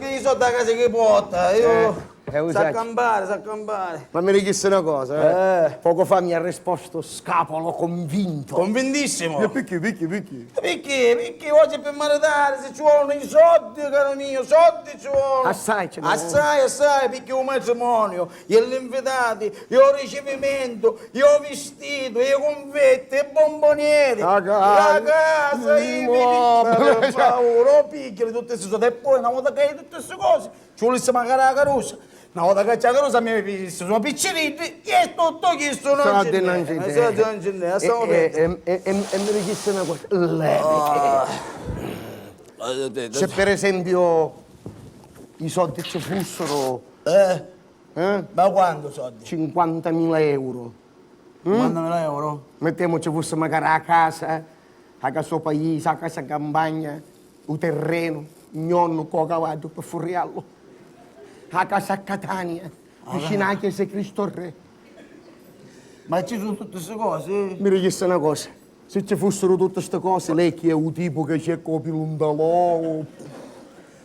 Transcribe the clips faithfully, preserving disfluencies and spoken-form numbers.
Chi sotto a casa chi porta? Io... Eh, eh, sa campare, sa campare. Ma mi dichissi una cosa, eh. Eh. Poco fa mi ha risposto scapolo convinto. Convintissimu. E picchì, picchì, picchì? Picchì? Picchì oggi per maritare si ci volunu i soldi, caro mio, soldi ci volunu. Assai ci ne vole. Assai, assai, picchì u matrimoniu, e l'invitati, e u ricevimentu, e u vistitu, e i cunfetti, e i bumbunieri, e a casa, i... Ma per favore, o picchiali tutti sti soldi, e poi una vota che hai tutti sti cosi, ci vulissi macari a carusa. Na vota ca c'è a carusa mi si sunu picciriddi, e tuttu chistu non ci nn'è. Soldi non ci nn'è. Soldi non ci nn'è, lassamu perdiri. E mi dichissi una cosa, leviti. Ah. Se per esempio i soldi ci fussero, eh? Eh? Ma quantu soldi? Cinquantamila euro. Mm? Quantamila euro? Mettemu ci fussi macari a casa, a casa o paisi, a casa campagna, u terrenu, gnonnu cu o cavaddu pi furriallu, a casa a Catania, vicinu a la chiesa di Cristo Re. Ma ci su tutti sti cosi? Mi dichissi una cosa, si ci fussiru tutti sti cosi, lei chi è u tipu ca cerca u pilu nta l'ovu?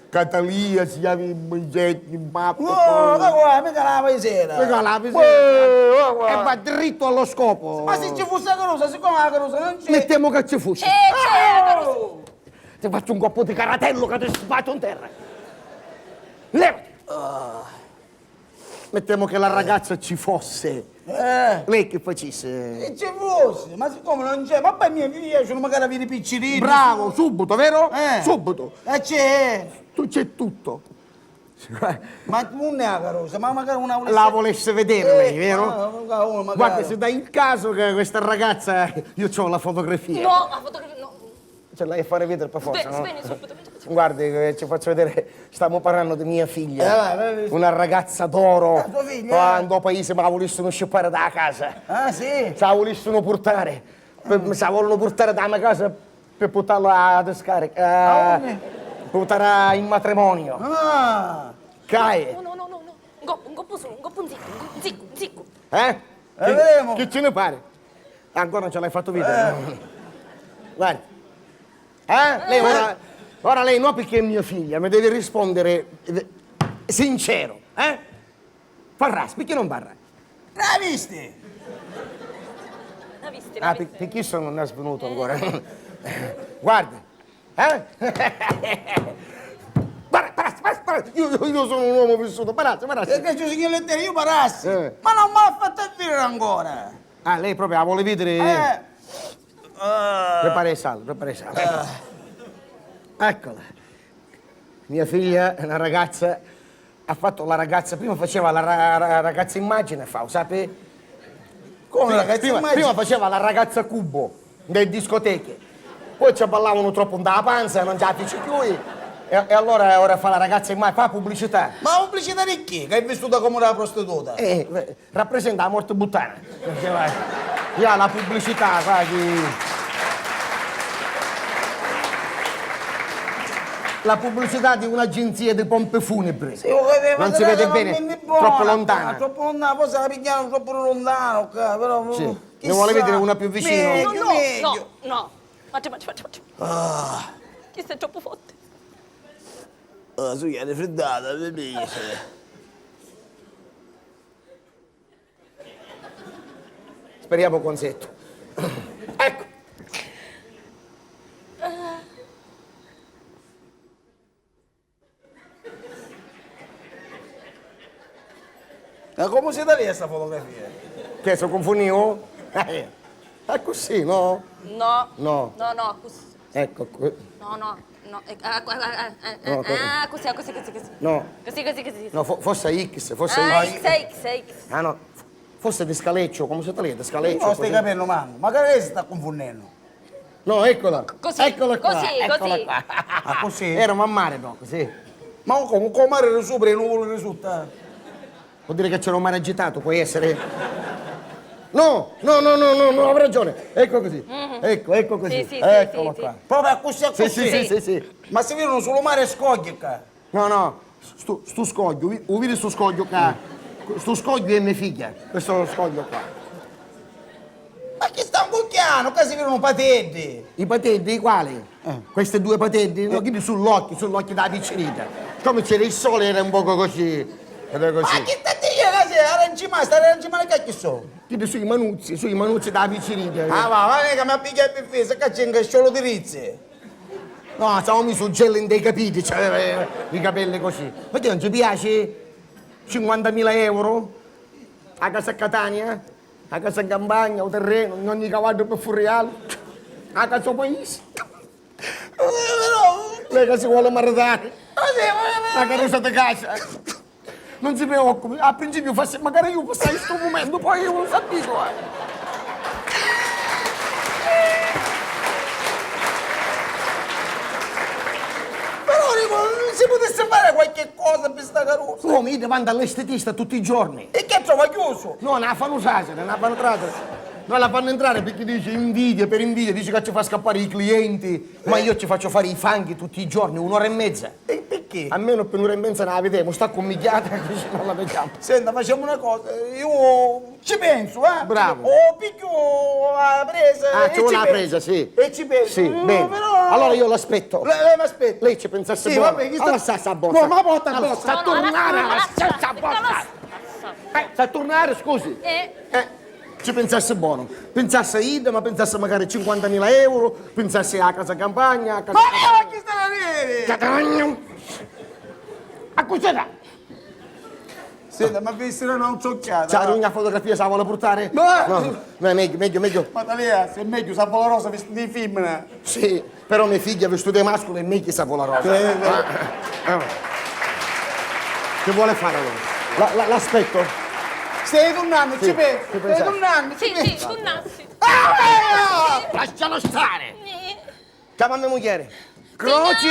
Catalia si chiama i muggetti, ma... No, ma qua, mica la paisera. Mica la paisera. Uè, uè, uè. E va dritto allo scopo. Ma se ci fosse la carusa, siccome la carusa non c'è... Mettiamo che ci fosse. C'è, c'è la carusa. Ti faccio un colpo di caratello che ti sbatto in terra. Levati. Ah. Mettiamo che la ragazza ci fosse. Eh. Lei che facesse? E ci fosse, ma siccome non c'è, ma poi mi, mi piacciono magari avere i piccirini. Bravo, subito, vero? Eh. Subito. E c'è. Tu c'è tutto. Ma non è la carusa, ma magari una volesse... La volesse vedere lei, vero? Ma, ma, ma, magari. Guarda, se dai il caso che questa ragazza, io c'ho la fotografia. No, la fotografia no. Ce l'hai a fare vedere per forza, no? Sveni subito, veni subito. Guardi, eh, ci faccio vedere, stiamo parlando di mia figlia. Eh, vai, vai, vai. Una ragazza d'oro. Ah, tua figlia? Quando paese me la volissero scippare da casa. Ah, sì? Se la volissero portare. Pe-, se la vogliono portare da mia casa per portarla a discarica. Eh, portarla in matrimonio. Ah. Cai. No, no, no, no, no. Un coppu, un coppu solo, un coppu un ziccu, un ziccu, un ziccu. Eh? Che, che ce ne pare? Ancora non ce l'hai fatto vedere? Eh. Guarda. Eh? Lei ora, ora lei no, perché è mia figlia, mi deve rispondere, eh, sincero, eh? Parrassi, perché non parra? L'hai visti? L'hai visti, ah, l'hai visti? Perché sono non è svenuto ancora. Guarda, eh? Parra-, parrassi, parrassi, parrassi. Io, io, io sono un uomo vissuto, parrassi, parrassi. E che ci sono le lettere, io parrassi. Eh. Ma non mi ha fatto vedere ancora. Ah, lei proprio la vuole vedere? Eh. Ah. Prepara il sale, prepara il sale. Ah. Eccola. Mia figlia è una ragazza, ha fatto la ragazza, prima faceva la ra-, ra-, ragazza immagine, fa, sapete? Come ragazza immagine? Prima faceva la ragazza cubo nelle discoteche. Poi ci ballavano troppo nda panza, non ce la fece più. E, e allora ora fa la ragazza immagine, fa pubblicità. Ma la pubblicità di chi? Che è vestita come una prostituta? Eh, eh, Rappresenta la morte buttana. Perché vai. Io la pubblicità, sai chi, la pubblicità di un'agenzia di pompe funebri. Sì, ho capito, ma non si vede bene, troppo lontana. Troppo lontana, forse la pigliano troppo lontano qua, però... Sì. Ne vuole vedere una più vicino? Meglio, no, meglio. No, no. Facci, facci, facci, facci. Ah. Questa è troppo forte. Ah, su, è raffreddata, vedi? Speriamo con setto. Ecco. Ma come si taglia sta fotografia? Che, so confunniu? Eh, è così, no? No. No. No, no, così. Ecco, que- No, no, no, eh, ah, ah, ah, ah, ah, così, così, così, così. No. Così, così, così, così. No, fo-, fosse a X, fosse a X. Ah, X, X, X. Ah, no, f-, fosse di scaleccio, come si taglia di scaleccio? No, stai capendo manco. Magari lei si sta confondendo. No, eccola. Così, eccola qua, così, eccola qua. Ah, così? Era mammare, no, così. Ma come, con mare di sopra e nuvole di sotto? Vuol dire che c'era un mare agitato, può essere? No, no, no, no, no, no, ha ragione. Ecco così. Ecco, ecco così. Sì, sì, sì, eccolo qua. Proprio così, così. Sì, sì, sì, sì, sì. Ma si vedono solo mare e scogli qua. No, no, stu, stu scogghiu, vi-, u vidi stu scogghiu qua? Stu scogghiu è mia figlia. Questo è lo scoglio qua. Ma chi sta un cucchiaio? Ah, non ca si virunu pateddi! I pateddi? Quali? Eh. Questi due pateddi? No, chiddi su l'occhi, su l'occhi della piccirita. Come c'era il sole era un poco così, era così. Ma chi sta dicendo? Arancimali, sta arancimali che chi so? Chiddi su i manuzzi, su i manuzzi della piccirita. Ah, va, va, che mi piglia il piffese, che c'è un casciolo di rizzi. No, stavo misu gel in dei capelli, c'aveva, eh, i capelli così. Ma ti non ci piace? Cinquantamila euro? A casa a Catania? A casa in campagna, un terreno, ogni cavallo per Furriale. A casa o paese. Lei che si vuole maritare. La carusa di casa. Non si preoccupi, a principiu fa si-, magari iu passai stu mumentu, poi iu non s'abitua. Però dico, non si potesse fare qualche cosa per sta carusa? Come, io davanti all'estetista tutti i giorni. E che trova chiuso? No, non la fanno trasere, non la fanno trasere. Non la fanno entrare perché dice invidia, per invidia, dice che ci fa scappare i clienti. Ma io ci faccio fare i fanghi tutti i giorni, un'ora e mezza. E perché? Almeno per un'ora e mezza non la vediamo, sta commigliata così non la vediamo. Senta, facciamo una cosa, io ci penso, eh? Bravo. O piggio la presa. Ah, ci vuole la presa, sì. E ci penso. Sì, bene. Allora io l'aspetto. Lei, lei mi aspetta. Lei ci pensasse buono. Sì, vabbè, chi sta... Allora, sta, sta borsa. No, no, ma porta la borsa. Allora, sta tornare, sta borsa. Eh, sta tornare, scusi. Eh. Eh. Ci pensassi buono, pensassi a idda, ma pensassi magari a cinquantamila euro, pensassi a casa campagna, a casa... Ma chi sta a vedere? Catania! A cus'era? Senta, ma vissero una ciocchiata. C'ha una fotografia, se la vuole portare? No! No, no, è meglio, meglio, meglio. Ma Talia, se è meglio, sa Polarosa vestita di femmina. Sì. Però me figghia vistuta di masculu è megghiu sta Polarosa. Eh, eh. Ah, ah. Che vuole fare allora? La, la, l'aspetto? Stai turnannu, ci pensi? Stai turnannu, ci pensi? Sì, sì, turnassi. Ah! Lascialo stare! Chiama me mugghieri. Croci!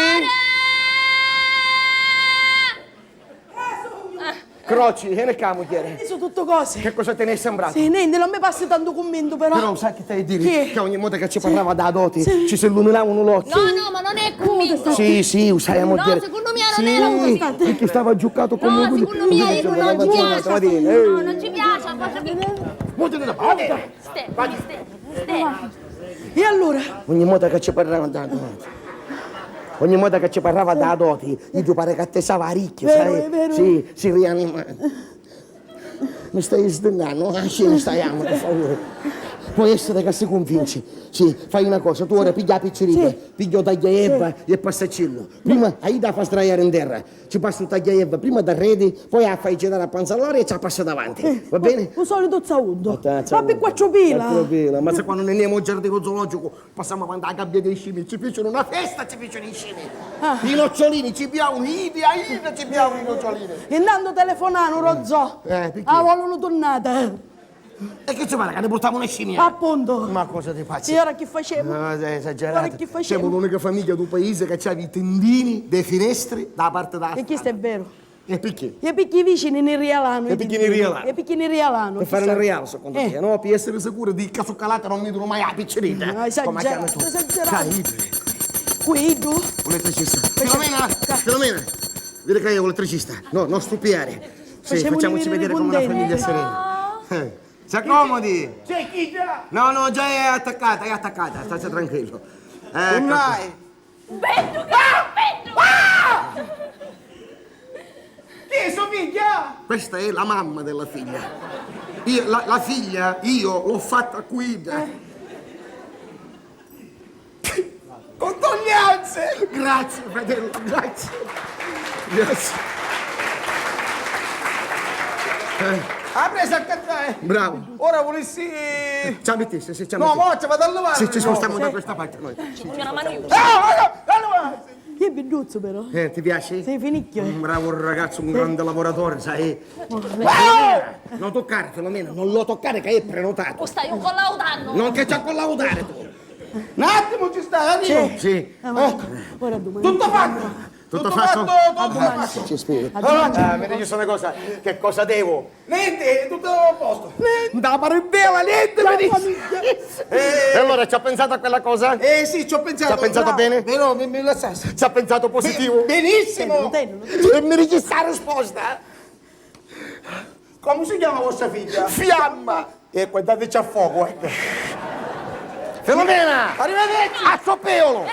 Croci, vieni qua, mugghieri. Io so tutte cose. Che cosa te ne è sembrato? Sì, niente, non mi passa tanto convinto, però. Però sai che te devo dire? Che? Che ogni volta che ci parlava della dote, sì, ci si illuminavano l'occhi. No, no, ma non è convinto. Sì, sì, lo sai, mugghieri. No, secondo me non era così. Sì, perché stava giucato come... No, secondo me non ci piace. No, non ci piace, cosa che... Mugghieri, no, Ste, ste, ste. E allora? Ogni volta che ci parlava da doti, ogni volta che ci parlava da doti, io ti pare che te stava ricchio, sai? Vero, è vero. Sì, si rianima. Mi stai sdennando, ah, sì, mi stai amo, per favore. Può essere che si convinci. Sì, fai una cosa, tu ora piglia la piccerina, sì, piglia tagliaerba, sì, e passacillo. Prima hai da far sdraiare in terra. Ci passa un tagliaerba prima d'arredi, poi a fai girare a panza all'aria e ci la passa davanti. Eh, va bene? Un solito zaundo. Ma per quattro pila. Quattro pila. Ma se quando ne andiamo al giardino zoologico, passiamo avanti alla gabbia dei scimi, ci fecero una festa, ci fecero i scimi. Ah. I nocciolini, ci piavano, i, i, ci piavano i nocciolini. Intanto telefonano, Rozzo. Eh, perché? Ah, volevano tornare. E che ci pare che ne portavano una scimmia? Appunto. Ma cosa ti faccio? E ora che facciamo? No, sei esagerato. Ora che facciamo? Siamo l'unica famiglia del paese che c'ha i tendini dei finestri da parte da... E questo è vero. E perché? E perché i vicini ne rialano. E perché ne rialano? E perché ne rialano? Per fare un rialo, secondo te, no? Per essere sicuro di caso calata non mi duro mai la piccerina. No, esagerato, esagerato. Quiddu? L'elettricista. Filomena! Filomena! Vedi che è l'elettricista. No, non stupiare. Sì, facciamoci vedere come una famiglia serena. Eh, si accomodi. C'è chi già? No, no, già è attaccata, è attaccata, stia tranquillo. Ecco. Beddu, che beddu! Chi è so figlia? Questa è la mamma della figlia. Io, la, la figlia, io l'ho fatta qui. Condoglianze! Grazie, fratello, grazie. Grazie. Eh. Ha preso il caffè? Bravo. Ora volessi... Ci la mettessi, sì, ci la mettessi. No, mo ci vado a levare. Sì, ci spostiamo da questa parte noi. Ci, ci spostiamo. Ah, ah, ah, ah, ah. Chi è Pidduzzu, però? Eh, ti piace? Sei finicchio, eh. Un bravo ragazzo, un grande lavoratore, sai. Oh, non toccare, Filomena, non lo toccare che è prenotato. Lo stai collaudando? Non che ci ha collaudare tu. Un attimo ci sta, arrivo. Sì. Sì. Eh, ma ora domani. Tutto fatto? Tutto fatto? Tutto fatto. Ci spiego. Ah, vedi, io sono cosa, che cosa devo? Niente, è tutto a posto. Niente. Da parentela, niente, mi dici? Eh. E allora ci ha pensato a quella cosa? Eh sì, ci ho pensato. Ci ha pensato bene? Però mi, mi lasciassi. Ci ha pensato positivo? Be-, benissimo. E mi dici sta risposta? Come si chiama vostra figlia? Fiamma! E guardateci a fuoco, guarda. Filumena! Arrivederci! A so piolo!